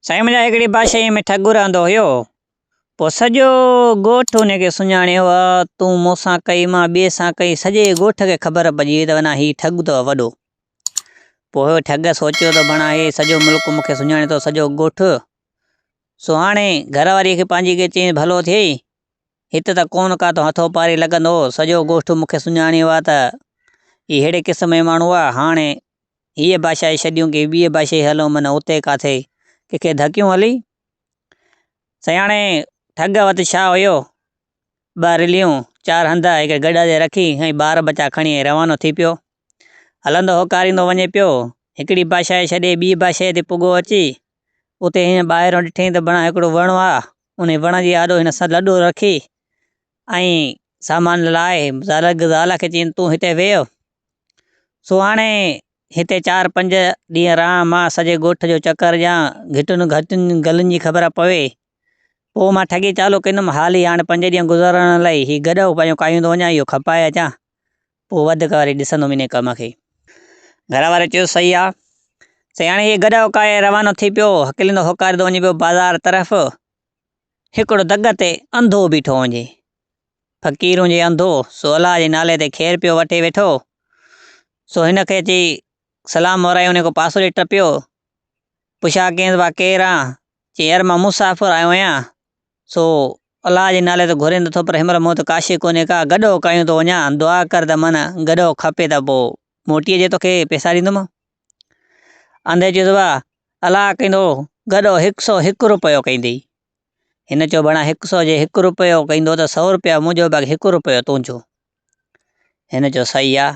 سائين منهنجا هڪڙي بادشاهيء ۾ ٺڳ رهندو هيو. پوء سڄو ڳوٺ ان کي سڃاڻيو هو. تون مون سان ڪئي مان ٻئي سان ڪئي سڄي ڳوٺ کي خبر پئجي وئي ته بنا هي ٺڳ اٿو وڏو. پوء هو ٺڳ سوچيو ته بڻا هي سڄو ملڪ مون کي سڃاڻي ٿو سڄو ڳوٺ. سو هاڻي گهر واريء کي پنهنجي کي چيائين ڀلو ٿئي هت ته ڪونه ڪا ٿو هٿو پاري لڳندو سڄو ڳوٺ مون کي سڃاڻيو آ ته هي ههڙي قسم جو ماڻهو آ هاڻي هيء بادشاهي ڇڏيون ڪي ٻيء بادشاهي هلون من اتي ڪاٿي ڪنهن کي ڌڪيون هلي. سياڻي ٺڳ وٽ ڇا هيو؟ ٻه رليون، چار هنڌ هڪ گڏهه تي رکي ۽ ٻار ٻچا کڻي ۽ روانو ٿي پيو. هلندو هوڪاريندو وڃي پيو. هڪڙي بادشاهي ڇڏي ٻيء بادشاهيء تي پڳو اچي. اتي هن ٻاهران ڏٺائين ته بڻا هڪڙو وڻ آ. انهي وڻ جي آڏو هن لڏو رکي ۽ سامان لاهي زال کي چيائين تون هتي ويهه. سو هاڻي هتي چار پنج ڏينهن رهان، مان سڄي ڳوٺ جو چڪر ڏيان، گهٽن گهٽين گلين جي خبر پوي. پوء مان ٺڳي چالو ڪندم، حالي هاڻي پنج ڏينهن گذارڻ لاء هي گڏهه پنهنجو ڪاهيندو وڃان، اهو کپائي اچان، پوء وڌيڪ وري ڏسندم انهي ڪم کي. گهر واري چيو صحيح آ. سائين هاڻي هي گڏهه ڪاهي روانو ٿي پيو، هڪليندو هوڪاريندو وڃي پيو بازار طرف. هڪڙو دڳ تي انڌو بيٺو هجي. فقير هجي انڌو، سو الله جي نالي تي خير پيو وٺي ويٺو. سو هن کي اچي سلام ورائي ان کان پاسو ڏي ٽپيو. پڇا ڪيائينس ڀاء ڪير آن؟ چيائين يار مان مسافر آيو آهيان، سو الله جي نالي تي گهرين ته ٿو پر هن مهل مون وٽ ڪاشي ڪونهي ڪا، گڏهو ڪاهيون ٿو وڃان، دعا ڪر ته من گڏهو کپي ته پوء موٽي اچي توکي پئسا ڏيندم. انڌي چيس ڀاء الله ڪندو گڏهو هڪ سو هڪ روپيو ڪندي. هن چيو ڀڻا هڪ سو جي هڪ روپيو ڪندو ته سو روپيا منهنجو باقي هڪ روپيو تنهنجو. هن چيو صحيح آ.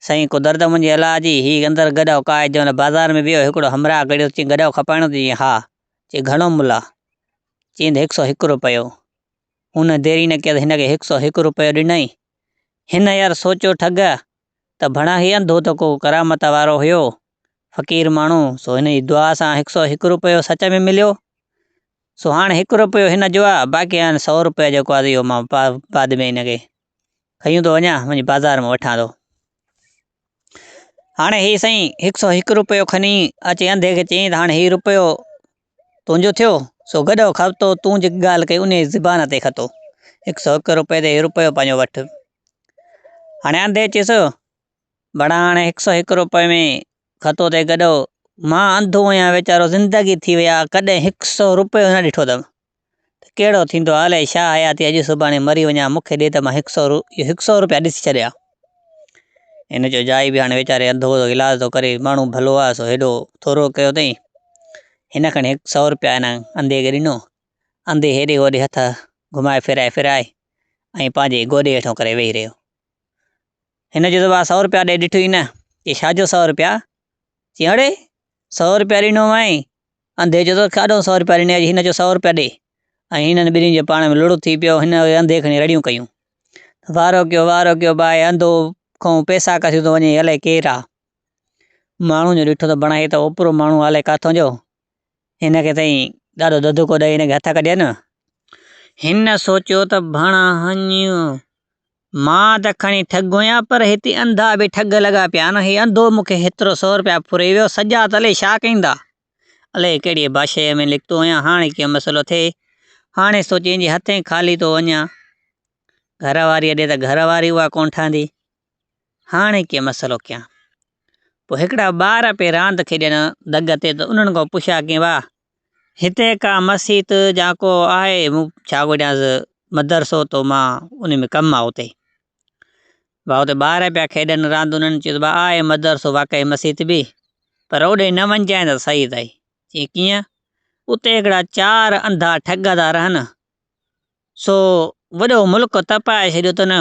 سائين قدرت منهنجي الله جي هي اندر گڏهو ڪاهي جنهن مهل بازار ۾ ويو هڪڙو همراهه گڙيو چيائين گڏهو کپائڻو اٿئي چيائين ها چي گهڻو ملا چيائين ته هڪ سو هڪ روپيو. هن دير ئي نه ڪئي ته هن کي هڪ سو هڪ روپيو ڏنائين. هن يار سوچيو ٺڳ ته ڀڻا هي انڌو ته ڪو ڪرامت وارو هيو، فقير ماڻهو، سو هن جي دعا سان هڪ سئو هڪ روپيو سچ ۾ مليو، سو هاڻ هڪ روپيو هن جو آ، باقي هاڻ سئو روپيا جيڪو آ اهو مان بعد ۾ هن کي کنيون ٿو وڃان، وڃي بازار مان وٺان ٿو. هاڻي هي سائين هڪ سئو هڪ روپيو کڻي اچي انڌي کي چيائين ته هاڻ هي روپيو تنهنجو ٿيو، سو گڏهو کپتو، تون جيڪي ڳالهه ڪئي انهيء زبان تي کتو. هڪ سئو هڪ روپئي تي هي روپيو پنهنجو وٺ. هاڻي انڌي چيس، بڙا هاڻي هڪ سئو هڪ روپئي ۾ کتو تي گڏهو، مان انڌو آهيان ويچارو زندگي ٿي وئي آ، ڪڏهن هڪ سئو روپيو نه ڏٺو اٿم ته ڪهڙو ٿيندو آ، الائي ڇا حياتي اڄ سڀاڻي مري وڃان، مون کي ڏي ته مان هڪ سئو هڪ سئو روپيا ڏسي ڇڏيان. هن چيو جائي به هاڻي ويچاري انڌو ٿو علاج ٿو ڪري، ماڻهو ڀلو آ سو هيڏو ٿورو ڪيو اٿئي. هن کڻي هڪ سئو روپيا هن انڌي کي ڏنو. انڌي هيڏي هوڏي هٿ گهمائي ڦيرائي ڦيرائي ۽ پنهنجي گوڏي هيٺون ڪري ويهي رهيو. هن چيو ته ڀاء سئو روپيا ڏي ڏٺو ئي نه. چي ڇا جو سئو روپيا؟ چي اڙي سئو روپيا ڏنومانء. انڌي چيو ته ڪاڏو سئو روپيا ڏنئي هن چيو سئو روپيا ڏي. ۽ هنن ٻنهي جو پاڻ ۾ لڙ ٿي پيو. هن انڌي کڻي رڙيون ڪيون ته وارو ڪيو وارو ڪيو ڀاء انڌو کان پئسا کسيون ٿو وڃي الائي ڪير آ. ماڻهن جو ڏٺو ته بڻائي ته اوپرو ماڻهو الائي ڪاٿو جو. هن کي سائين ڏاڍو ڌڌڪو ڏئي هن کي هٿ ڪڍين. هن سوچيو ته ڀڻا هنيو، مان ته کڻي ٺڳ هيان پر هتي انڌا به ٺڳ لڳا پيا آهن، هي انڌو مون کي هيترو سو رپيا ڦري ويو، سڄا ته الائي ڇا ڪيندا. الائي ڪهڙيء بادشاهيء ۾ نڪتو هيان، هاڻي ڪيئن مسئلو ٿئي. هاڻي سوچين جي هٿين خالي ٿو وڃان. گهر واريء ڏي ته گهر واري اها ڪونه ٺهندي. هاڻي ڪيئن مسئلو ڪيان. پوء هڪڙا ٻار پئي راند کيڏين دڳ تي ته انهن کان پڇيا ڪيائين واهه هتي ڪا مسيت يا ڪو آهي مون ڇا ڳوليانس مدرسو ته مان ان ۾ ڪم آ اتي. واهه اتي ٻار پيا کيڏن راند انهن چيو ته ڀاء آهي مدرسو واقعي مسيت به پر اوڏي نه وڃجانء ته صحيح اٿئي. چيائين ڪيئن؟ اتي هڪڙا چار انڌا ٺڳ ٿا رهن سو وڏو ملڪ تپائي ڇڏيو اٿن.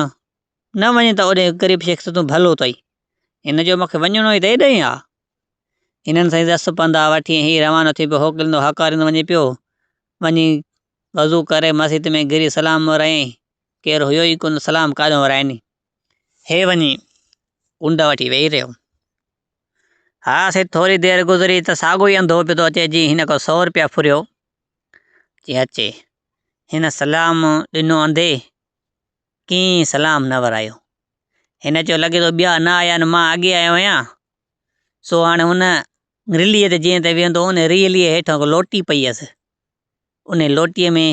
نه وڃ ته اوڏي غريب شخص تون ڀلو اٿئي. هن چيو مونکي وڃڻو ئي ته ايڏانهن آ. هنن سائين دس پندا وٺي هي روانو ٿي پيو هوڪلندو هاڪاريندو وڃي پيو. وڃي وضو ڪري مسيت ۾ گهري سلام ورايائين. ڪير هيو ئي ڪونه سلام ڪاڏهون ورائين. هي وڃي ڪنڊ وٺي ويهي رهيو. ها سائين ٿوري دير گذري ته ساڳو ئي انڌو پيو ٿو اچي جيئن هن کان سو روپيا ڦريو. چي اچي. هن سلام ڏنو انڌي. ڪنهن سلام نه ورايو. هن چيو لڳي ٿو ٻيا نه آيا آهن مان اڳي آيو آهيان. سو هاڻي هن رليء تي جيئن ته ويهندو ان رليء هيٺان هڪ لوٽي پئي هيس. ان لوٽيء ۾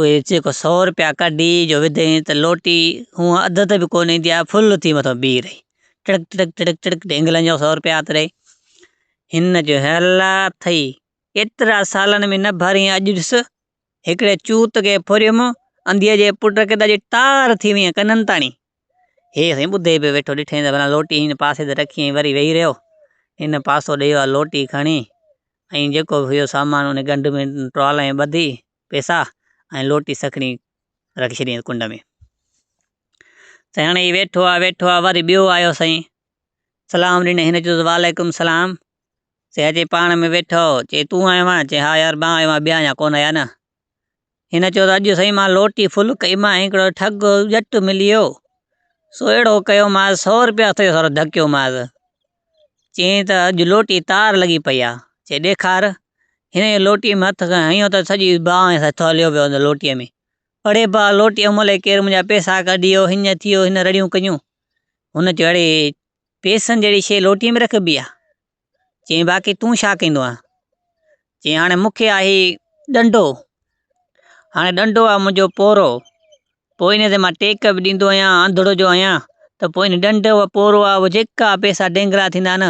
اهي جيڪو سو روپيا ڪڍي جو وڌئين ته لوٽي هونء اڌ تي به ڪونه ايندي آهي، ڦل ٿي مٿان بيهي رهي. ٽڙڪ ٽڙڪ ٽڙڪ ٽڙڪ ڍينگلن جو سو روپيا هٿ ڏئي. هن چيو هلا اٿئي، ايترا سالن ۾ نه ڀرين اڄ ڏس هڪڙي چوت کي ڦريم، انڌيء جي پٽ کي ته اڄ تار ٿي وئين ڪنن تاڻي. هي سائين ٻڌي پيو ويٺو، ڏٺائين ته ڀلا لوٽي هن پاسي تي رکي ۽ وري ويهي رهيو. هن پاسو ڏيئي اها لوٽي کڻي ۽ جيڪو به هيو سامان ان ڳنڍ ۾ ٽوال ۾ ٻڌي پئسا ۽ لوٽي سکڻي رکي ڇڏيائين ڪنڊ ۾. سائين هاڻي هي ويٺو آ ويٺو آ وري ٻيو آيو سائين سلام ڏني هن چيو وعليڪم سلام سائين اچي پاڻ ۾ ويٺو چي تون آيو آهين چي ها يار مان آيو آهيان ٻيا اڃا ڪونه آيا نه هن چيو ته اڄ سائين مان لوٽي ڦل ڪئي مان هڪڙو ٺڳ ڄٽ ملي ويو سو اهڙو ڪيومانس سو روپيا اٿئي سارو ڌڪيومانس چيائين ته اڄ لوٽي تار لڳي پئي آ چي ڏيکار هن لوٽي ۾ هٿ هنيو ته سڄي باهه هٿ هليو ويو لوٽي ۾ اڙي با لوٽي ملي ڪير منهنجا پئسا ڪڍي ويو هيئن ٿي ويو هن رڙيون ڪيون هن چيو اڙي پئسن جهڙي شيء لوٽي ۾ رکبي آ چيائين باقي تون ڇا ڪندو آهين؟ چيائين هاڻي مون کي آهي ڏنڊو، هاڻي ڏنڊو آهي منهنجو پورو، پوء ان تي مان ٽيڪ به ڏيندو آهيان، انڌڙو جو آهيان ته پوء ان ڏنڊ جو پورو آهي اهو جيڪا پئسا ڊينگرا ٿيندا آهن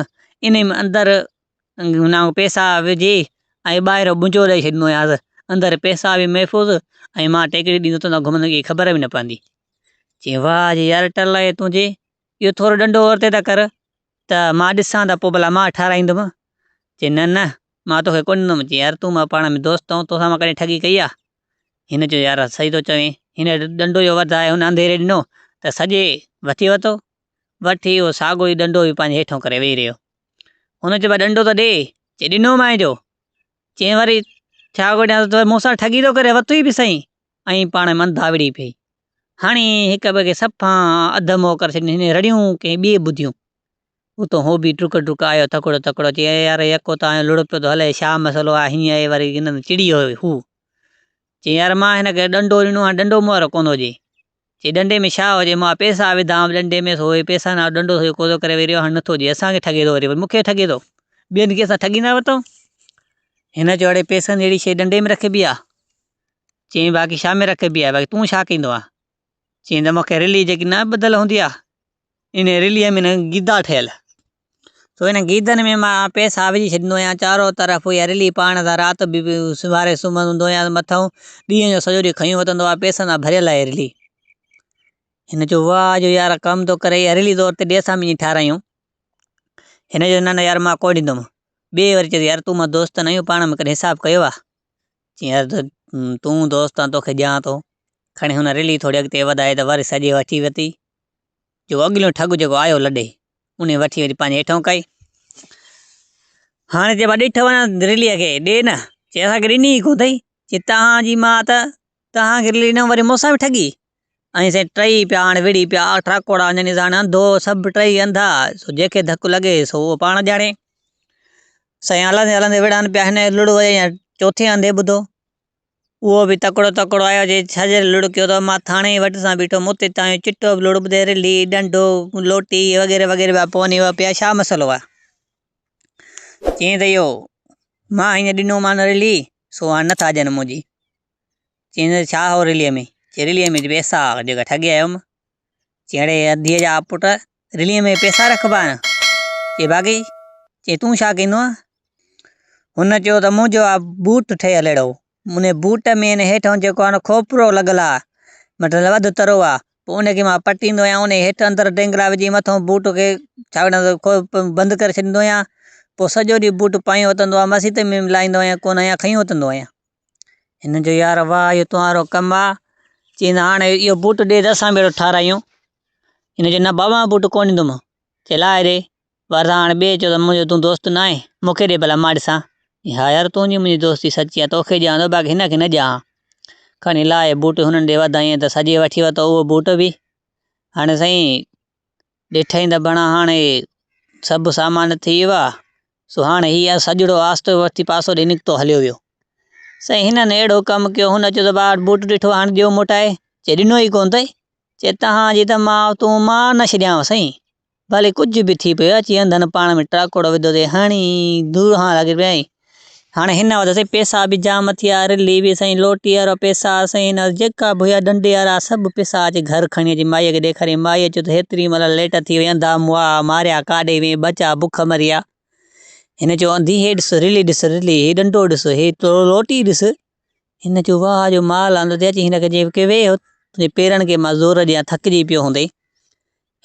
انهي ۾ اندر پئسا وجهي ۽ ٻاهر ٻنجو ڏئي ڇڏيندو آهيانس، اندر پئسا به محفوظ ۽ مان ٽيڪڙي ڏيندو ته گهمندو ڪنهن کي خبر به نه پوندي. چيائين واهه جي يار ٽل آهي تنهنجي، اهو ٿورو ڏنڊو اورتي ته ڪر ته مان ڏسان ته پوء ڀلا مان ٺهرائيندم. چي نه نه مان توکي ڪونه ڏيندم. چي يار تون مان پاڻ ۾ دوست آهيون توسان مان ڪڏهن ٺڳي ڪئي آ؟ هن چيو يار صحيح ٿو چوين. هن ڏنڊو جو وڌائي هن انڌيري ڏنو ته سڄي وٺي ورتو. وٺي اهو ساڳيو ئي ڏنڊو به پنهنجي هيٺون ڪري ويهي رهيو. هن چيو ڀاء ڏنڊو ته ڏي. چي ڏنومانء جو. چيائين وري ڇا ڪو ڏيانس ته مون سان ٺڳي ٿو ڪري وتو ئي به سهين. ۽ پاڻ ۾ انڌا وڙهي پئي. هاڻي هڪ ٻئي کي صفا اڌ مئو ڪري ڇڏين. هن رڙيون ڪنهن ٻئي ٻڌيون. اتان هو به ڊڪ ڊڪ آيو تڪڙو تڪڙو چي يار يڪو ته آيو لڙ پيو ٿو هلي ڇا مسئلو آهي هيئن آهي وري هن چڙي ويو هو. چي يار مان هن کي ڏنڊو ڏنو هاڻي ڏنڊو مون وارو ڪونه هجي. چي ڏنڊي ۾ ڇا هجي مان پئسا وڌا هئم ڏنڊي ۾ سو اهي پئسا نه ڏنڊو سو ڪوزو ڪري ويهي رهيو هاڻي نٿو ڏي اسان کي ٺڳي ٿو وري مون کي ٺڳي ٿو ٻين کي اسان ٺڳيندا وتون. هن چيو اڙي پئسن جهڙي شيء ڏنڊي ۾ رکبي آهي. چيائين باقي ڇا ۾ رکبي آهي؟ باقي تون ڇا ڪندو آهين؟ چيائين ته مون کي رلي جيڪي نه ٻڌل هوندي آهي، انهيء رليء ۾ نه گيدا ٺهيل. سو انهن گيدن ۾ مان پئسا وجهي ڇڏيندو آهيان، چارو طرف اها رلي پاڻ سان رات به سنڀاري سمهندو آهيان، مٿئون ڏينهن جو سڄو ڏينهن کنيو وتندو آهي، پئسن سان ڀريل آهي رلي. هن چيو واهه جو يار ڪم ٿو ڪري، اها رلي طور تي ڏي اسان به ائين ٺارايون. هن چيو نه نه يار مان ڪونه ڏيندم. ٻئي وري چيس يار تون مان دوست نه آهيون، پاڻ ۾ ڪڏهن حساب ڪيو آهي؟ چيائين يار تون دوست آن توکي ڏيان ٿو. کڻي هن رلي ٿوري اڳتي وڌائي ته وري سڄي وٺي وتي. جو اڳليون ٺڳ جيڪو آيو لڏي، انهي وٺي وري پنهنجي هيٺئون ڪئي. هاڻي چئبو آهي ڏٺو نه رليء کي ڏي نه. چي اسان کي ڏني ئي ڪونه اٿئي. چي تهان جي ماء ته تهان کي رلي ڏنم وري مون سان به ٺڳي. ۽ سائين ٽئي پيا هاڻي وڙهي پيا ٽاڪوڙا وڃن هاڻي انڌو سڀ ٽئي انڌا سو جنهن کي ڌڪ لڳي سو اهو پاڻ ڄاڻي. سائين هلندي هلندي وڙهن پيا هن لڙ وئي يا چوٿين انڌي ٻڌو اهو به تڪڙو تڪڙو آيو جي ڇڄ لڙ ڪيو ته مان ٿاڻي وٽ سان بيٺو مون تي تانيو چٽو به لڙ ٻڌي رلي ڏنڊو لوٽي وغيره وغيره پيا پون اهي پيا ڇا مسئلو آهي چيائين ته اهو مان هيئن ڏنو مان رلي سو هاڻي نٿا ڏين منهنجي چيائين ته ڇا هو رليء ۾ چي رليء ۾ پئسا جيڪا ٺڳي آيم چيائين اڙي اڌيء جا پٽ رليء ۾ پئسا رکبا آهن چي باقي چي تون ڇا ڪندو آهين هن چيو ته منهنجو آ بوٽ ٺهيل اهڙو ان بوٽ ۾ ان هيٺان جيڪو آهي نه کوپرو لڳل آهي مطلب اڌ ترو آهي پوء ان کي مان پٽيندو آهيان ان هيٺ اندر ڊينگلا وجهي مٿان بوٽ کي ڇا بند ڪري ڇڏيندو آهيان پوء سڄو ڏينهن بوٽ پايو وتندو آهي مسيت ۾ به لاهيندو آهيان ڪونه آهيان کنيو وتندو آهيان هن چيو يار واهه اهو تنهنجو ڪم آ چيائين ته هاڻي اهو بوٽ ڏي ته اسان به اهڙو ٺارايون هن چيو نه بابا مان بوٽ ڪونه ڏيندم چي لاهي ڏي وري هاڻي ٻئي چيو ته منهنجو تون دوست نه آهين مون کي ڏي ڀلا مان ڏسان ها يار تنهنجي منهنجي دوستي سچي آ توکي ڏيان ٿو باقي هن کي نه ڏيان کڻي لاهي بوٽ هنن ڏي وڌائين ته سڄي وٺي ورتو اهو بوٽ به هاڻي سائين ڏٺائين ته بڻا هاڻي سڀ سامان ٿي ويو آ سو هاڻي هي سڄڙو آهستو وٺي پاسو ڏي نڪتو هليو ويو. سائين هنن اهڙو ڪم ڪيو هن چيو ته ڀاء بوٽ ڏٺو هاڻي ڏيو موٽائي چي ڏنو ئي ڪونه اٿئي چي تهان جي ته ماء تون مان نه ڇڏيانو سائين. ڀلي ڪجهه به ٿي پيو اچي انڌن پاڻ ۾ ٽاڪوڙو وڌو اٿئي هڻي ڌوڙ هان لڳي پيائين. هاڻي هن وٽ سائين پئسا به جام ٿيا، رلي به سائين لوٽي وارا پئسا سائين هن جيڪا به هيا ڏنڊي وارا سڀ پئسا اچي گهر کڻي اچي مائيء کي ڏيکاريائين. مائيء چيو ته هيتري مهل ليٽ ٿي وئي انڌا مئا ماريا ڪاڏي وئين ٻچا بک مريا. هن چيو انڌي هي ڏس رلي ڏس رلي هي ڏنڊو ڏس هي لوٽي ڏس. هن چيو واهه جو مال آندو اٿئي اچي هن کي چيائين ڪي ويهه تنهنجي پيرن کي مان زور ڏيان ٿڪجي پيو هوندين.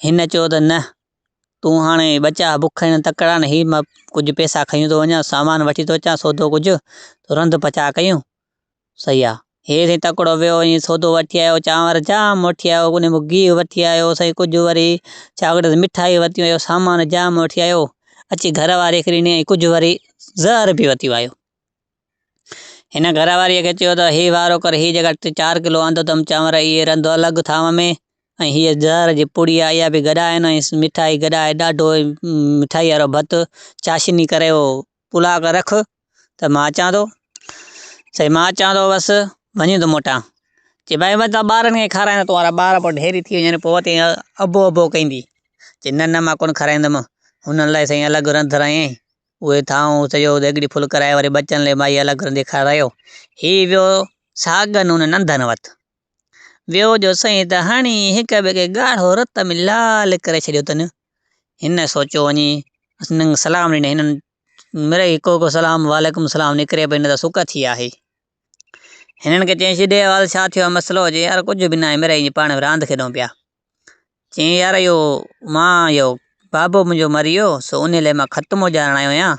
هن چيو ته نه تون هاڻي ٻچا بک آهن تڪڙا آهن هي مان ڪجهه پئسا کنيون ٿو وڃان سامان وٺي ٿو اچان سودو ڪجهه ته رنڌ پچاء ڪيون صحيح آ. هي سائين تڪڙو ويو وڃي سودو وٺي آيو چانور جام وٺي آيو ان ۾ گيهه وٺي آيو سائين ڪجهه وري ڇا ڪڍيس مٺائي ورتيون آيو سامان جام وٺي آيو اچي گهر واري کي ڏني ۽ ڪجهه وري زهر به وتيو آيو. هن گهر واريء کي چيو ته هي وارو ڪر، هي جيڪا ٽي چار ڪلو آندو اٿم چانور، اهي رنڌ الڳ ٿانو ۾ ۽ هيء زهر جي پڙي آهي، اها به گڏائي ۽ مٺائي گڏائي ڏاڍو مٺائي وارو ڀت چاشني ڪري اهو پلاء ڪري رک ته مان اچان ٿو. چئي مان اچان ٿو بس وڃي ٿو موٽان. چي ڀائي مان ٻارن کي کارائيندس تنهنجا ٻار پوء ڍيري ٿي وڃن پوء اتي ابو ابو ڪندي. چي نه نه مان ڪونه کارائيندم هنن لاء سائين الڳ رنڌ رهيائين. اهي ٿانو سڄو ديڳڙي ڦل ڪرائي وري ٻچن لئي مائي الڳ رنڌي کارايو. هي ويو ساڳن ان ننڌن وت. ويو جو سائين ته هڻي هڪ ٻئي کي ڳاڙهو رت ۾ لال ڪري ڇڏيو اٿن. هن سوچيو وڃي هنن کي سلام ڏني هنن مڙئي هڪ هڪ سلام وعليڪم السلام نڪري پئي نه ته سڪ ٿي آهي. هنن کي چيائين ڏي حوال ڇا ٿيو آهي مسئلو چي يار ڪجهه به ناهي مڙئي ائين پاڻ ۾ راند کيڏون پيا. چيائين يار اهو مان اهو بابو منهنجو مري ويو سو انهي لاء مان ختمو ڄاڻڻ آيو آهيان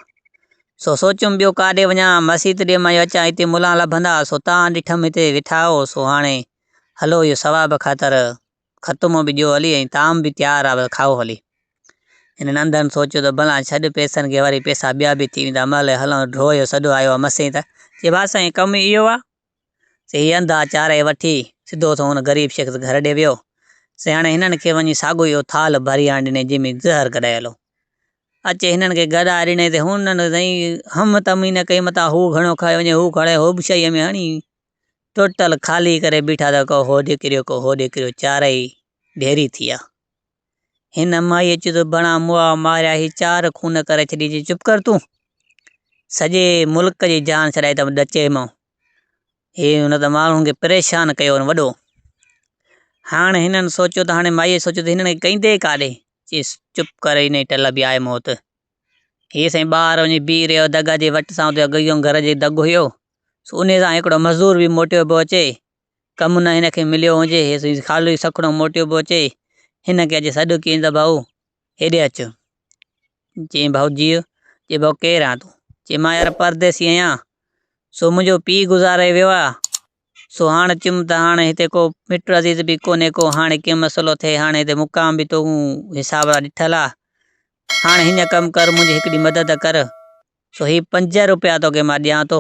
سو سوچيم ٻيو ڪاڏي وڃان مسيت ڏي مان اچان هتي ملان لڀندا سو تان ڏٺم هتي ويٺا هو سو هاڻي هلو اهو ثواب خاطر ختمو به ڏيو هلي ۽ طعام به تيار آ بس کائو هلي. هنن انڌن سوچيو ته ڀلا ڇڏ پئسن کي وري پئسا ٻيا به ٿي ويندا مهل هلون ڍوء جو سڏ آيو آ مسين ته چي ڀا سائين ڪم ئي اهو آ. سي هي انڌا چارئي وٺي سڌو سنئون ان غريب شخص گهر ڏي ويو. سي هاڻي هنن کي وڃي ساڳيو اهو ٿالهه ڀري آڻي ڏني جنهن ۾ زهر گڏايل هو. اچي هنن کي گڏائي ڏني ته هنن سائين هم تم ئي نه ڪئي متان هو گهڻو کائي وڃي هو کڻي هوبشائيء ۾ هڻي ٽوٽل خالي ڪري بيٺا ته ڪو هوڏي ڪريو ڪو هوڏي ڪريو چارئي ڍيري ٿي ويا. هن مائيء چيو ته بڻا مئا ماريا هي چار خون ڪري ڇڏي چي چپ ڪر تون سڄي ملڪ جي جان ڇڏائي اٿم ڏچي مان هي هن ته ماڻهن کي پريشان ڪيو وڏو هاڻ هنن سوچيو ته هاڻي مائيء سوچيو ته هنن کي ڪئيندي ڪاڏي چيس چپ ڪر انهي ٽل به آء موت هي سائين ٻاهر وڃي بيهي رهيو دڳ جي وٽ سان اتي اڳيون گهر جي دڳ هيو سو انهي سان هڪڙو مزدور به موٽيو پيو اچي ڪم نه هن کي مليو هجي، هي خالي سکڻو موٽيو پيو اچي، هن کي اچي سڏ ڪيائين ته ڀائو هيڏي اچ. چيائين ڀائو جيء. چي ڀائو ڪير آن تون؟ چي مان يار پرديسي آهيان، سو منهنجو پيء گذاري ويو آ، سو هاڻ چيم ته هاڻ هتي ڪو مٽ عزيز به ڪونهي ڪو، هاڻي ڪيئن مسئلو ٿئي، هاڻ هتي مقام به تو حساب سان ڏٺل آ، هاڻ هيئن ڪم ڪر منهنجي هڪڙي مدد ڪر، سو هي پنج روپيا توکي مان ڏيان ٿو،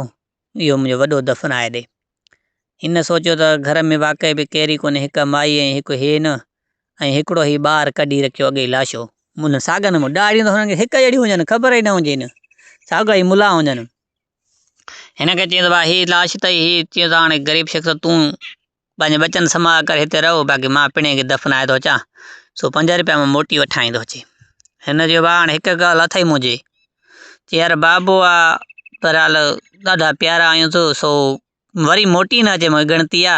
اهو منهنجو وڏو دفنائي ڏي. هن سوچيو ته گهر ۾ واقعي به ڪير ئي ڪونهي، هڪ مائي ۽ هڪ هي نه ۽ هڪڙو هي ٻار ڪڍي رکيو اڳي لاشو. منهن ساڳن مان ڏاڙهيون ته هنن کي هڪ جهڙيون هجن، خبر ئي نه هجين، ساڳا ئي ملا هجن. هن کي چيائين ته ڀاء هي لاش اٿئي، هي چيو ته هاڻي غريب شخص تون پنهنجي ٻچن سماء ڪري هتي رهو، باقي مان پڻهين کي دفنائي ٿو اچان، سو پنج رپيا مان موٽي وٺان ٿو اچي. هن چيو ڀاء هاڻي هڪ ڳالهه اٿئي منهنجي. چي يار بابو آ، بهرحال ڏاڍا پيارا آهيون تو، سو وري موٽي نه اچي مونکي ڳڻتي آ.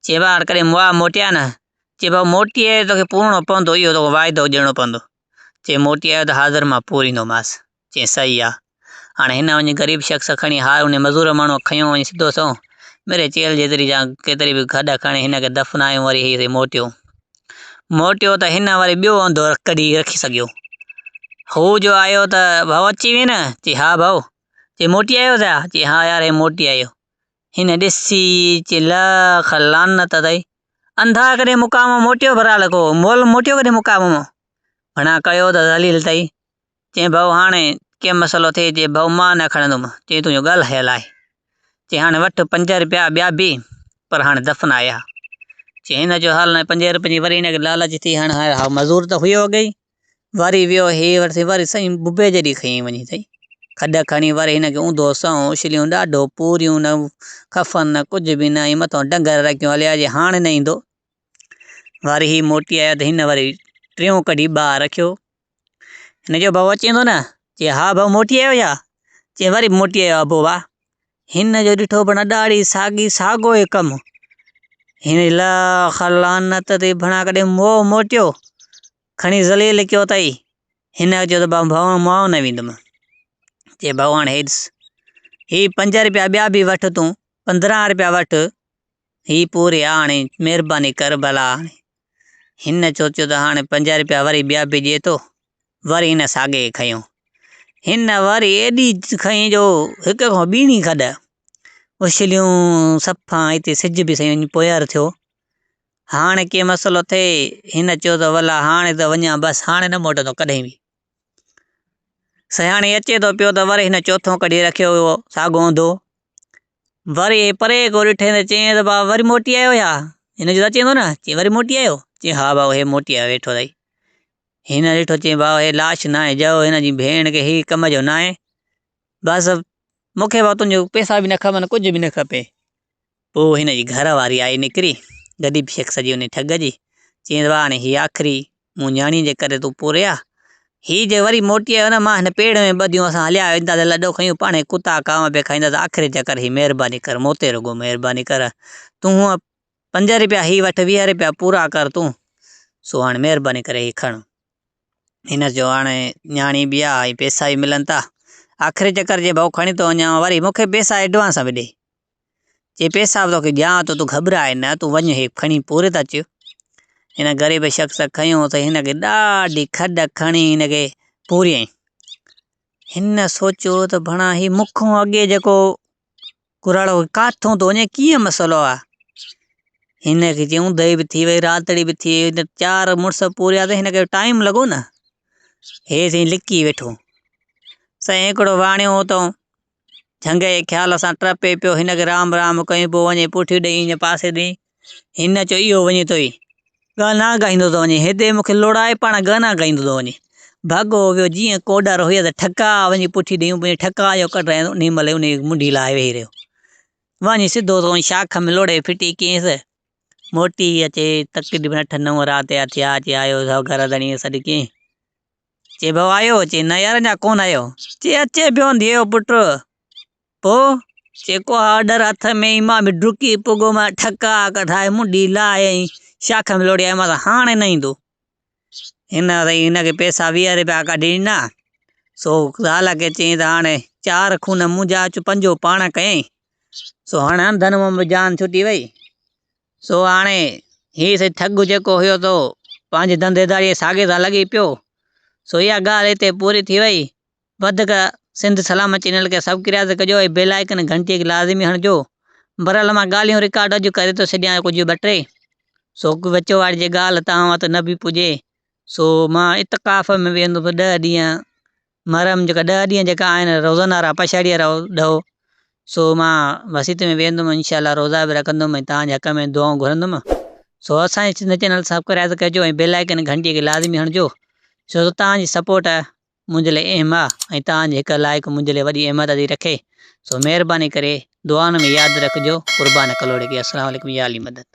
چي ڀاء هاڻي ڪڏهن مئا موٽيا نه؟ چي ڀاء موٽي آيو توکي پورڻو پوندو، اهو توکي واعدو ڏيڻو پوندو. چي موٽي آيو ته حاضر مان پوريندومانس. چيائين صحيح آ. هاڻي هن وڃي غريب شخص کڻي هار انهي مزور ماڻهوء کنيو وڃي سڌو سنئون ميري چيلهه جيتري يا ڪيتري به کڏ کڻي هن کي دفنايو وري هي سائين موٽيو. موٽيو ته هن وري ٻيو انڌو ڪڍي رکي سگهيو. هو جو آيو ته ڀائو اچي وئين نه؟ چي ها ڀائو. چي موٽي آيو ڇا؟ چي ها يار هي موٽي آيو. هن ڏسي چي لک لعنت اٿئي. انڌا ڪڏهن مقام مان موٽيو ڀرال ڪو مول موٽيو ڪڏهن مقام مان؟ گهڻا ڪيو ته ذليل اٿئي. چيائين ڀائو هاڻي ڪي مسئلو ٿئي؟ چي ڀائو مان نه کڻندم. چيائين تنهنجو ڳالهايل آهي. چي هاڻي وٺ پنج رپيا ٻيا به پر هاڻي دفنائي آ. چي هن چيو هل نه پنجين رپين جي وري هن کي لالچ ٿي هاڻي ها مزور ته هيو اڳي ئي. وري ويو هي وري وري سائين ببي جيڏي کنئي وڃي سائين کڏ کڻي وري هن کي اونڌو سنئون اڇليون ڏاڍو پوريون نه کفن نه ڪجهه به نه ۽ مٿان ڊنگر رکيون هليا جي هاڻي نه ايندو. وري هي موٽي آيو ته هن وري ٽيون ڪڍي ٻاهر رکيو. هن چيو ڀائو اچين ٿو نه؟ چي ها ڀائو موٽي آيو ڇا؟ چي وري به موٽي آيو ابو واهه. هن جو ڏٺو بڻا ڏاڙهي ساڳي ساڳو ئي ڪم. هن لک لعنت تي بڻا ڪڏهن موهه موٽيو کڻي ذليل ڪيو اٿئي. هن چيو ته ڀائو مان نه ويندم. چي ڀائو هاڻي هي ڏس هي پنج رپيا ٻيا به وٺ تون 15 رپيا وٺ هي پوري آ هاڻي مهرباني ڪر ڀلا. هن سوچيو ته هاڻي 5 رپيا وري ٻيا به ڏئي ٿو. وري هن ساڳي کي کنيو. هن وري ايڏي کنئي جو هڪ کان ٻيڻي کڏ اڇليون صفا هتي سج به سائين وڃي پويار ٿيو. هاڻي ڪي مسئلو ٿئي هن چيو ته ولا هاڻي ته وڃان بس هاڻي نه موٽندو ڪڏهن به. سياڻي اچي ٿو پيو ته وري هن چوٿون ڪڍي رکيو هيو ساڳو انڌو. وري پري ڪو ڏٺئي ته چيائين ته بابا وري موٽي آيو ڇا؟ هن چيو ته اچين ٿو نه؟ چيائين وري موٽي آيو؟ چيائين ها بابا هي موٽي آيو ويٺو اٿئي. هن ڏٺو چيائين بابا هي لاش ناهي جئو هن جي ڀيڻ کي هي ڪم جو ناهي. بس مون کي بابا تنهنجو پئسا به نه کپن ڪجهه به نه کپي. پوء هن جي گهر واري آئي نڪري، غريب شخص جي انهي ٺڳ جي، چيائين ته هاڻي هي آخري مون نياڻيء جي ڪري تون پوري آ، هي جي وري موٽي آيو نه مان هن پيڙ ۾ ٻڌيون اسان هليا وينداسين لڏو کنيون پاڻهي ڪتا ڪانء پئي کائينداسين آخري چڪر هي مهرباني ڪر مون تي رڳو مهرباني ڪر تون هونء پنج رپيا هي وٺ 20 رپيا پورا ڪر تون سو هاڻي مهرباني ڪري هي کڻ. هن چيو هاڻي نياڻي به آ ۽ پئسا به ملن ٿا آخري چڪر جي ڀئو کڻي ٿو وڃان وري مون کي پئسا ايڊوانس ۾ ڏي. چي پئسا به توکي ڏيان ٿو تون گهٻراء نه تون وڃ هي کڻي پوري ته اچ. هن غريب شخص کنيو ته هن کي ڏاڍي کڏ کڻي هن کي پوريائين. هن سوچيو ته ڀڻا هي مون کان اڳي جيڪو ڪراڙو ڪاٿو ٿو وڃي ڪيئن مسئلو آ. هن کي چيائون اوندهه به ٿي وئي راتڙي به ٿي وئي چار مڙس پوريا ته هن کي ٽائيم لڳو نه. هي سائين لڪي ويٺو. سائين هڪڙو واڻيو اتان جهنگ جي خيال سان ٽپي پيو، هن کي رام رام ڪيون پوء وڃي پٺي ڏئي ائين پاسي ڏئي. هن چيو اهو وڃي ٿو ئي گانا ڳائيندو ٿو وڃي، هتي مون کي لوڙائي پاڻ گانا ڳائيندو ٿو وڃي. ڀڳو ويو جيئن ڪوڏر هئي ته ٺڪاء وڃي پٺي ڏيئي پوء ٺڪاء جو ڪڍرايائين انهي مهل انهي جي منڍي لاهي ويهي رهيو. وڃي سڌو سنئون شاخ ۾ لوڙهي ڦٽي ڪيس. موٽي اچي تقريبن اٺ نو رات جا ٿيا اچي آيو سو گهر ڌڻيء سڏ ڪيائين. چي ڀائو آيو؟ چي نه يار اڃا ڪونه آيو. چي اچي پيو انڌيء جو پٽ. پوء؟ چي ڪو آرڊر هٿ ۾ ئي مان به ڊڪي پڳو مان ٺڪاء ڪڍائي منڍي لاهي ۽ شاخ ۾ لوڙهي آيو مان ته هاڻي نه ايندو. هن سائين هن کي پئسا 20 رپيا ڪڍي ڏنا. سو زال کي چيائين ته هاڻي چار خون منهنجا اچ پنجو پاڻ ڪيائين. سو هاڻي انڌن مان به جان ڇٽي وئي. سو هاڻي هي سائين ٺڳ جيڪو هيو سو پنهنجي ڌنڌيداريء ساڳي سان لڳي پيو. سو اها ڳالهه هتي پوري ٿي وئي. وڌيڪ سنڌ سلامت چينل کي سبڪرائيب ڪجو ۽ بيل آئيڪن گهنٽي کي لازمي هڻجو. بھرحال مان ڳالهيون رڪارڊ اڄ ڪري ٿو ڇڏيان ڪجهه ٻه ٽي. سو وچ واري جي ڳالهه توهان وٽ نه به پڄي. سو مان اعتڪاف ۾ ويندس 10 ڏينهن محرم جيڪا 10 ڏينهن جيڪا آهن روزن وارا پڇاڙيء وارا ڏهو سو مان مسيت ۾ ويندم انشاء الله روزا به رکندم ۽ توهان جي حق ۾ دعائون گهرندم سو اسان جي سنڌ چينل سبڪرائب ڪجو ۽ بيل آئيڪن گهنٽي کي لازمي هڻجو ڇو ته توهان جي سپورٽ منهنجي لاء اهم آ ۽ توهان جي هڪ لائيڪ منهنجي لاء وڏي اهميت ٿي رکي سو مهرباني ڪري دعائن ۾ ياد رکجو قربان ڪلهوڙي کي السلام عليڪم يا علي مدد.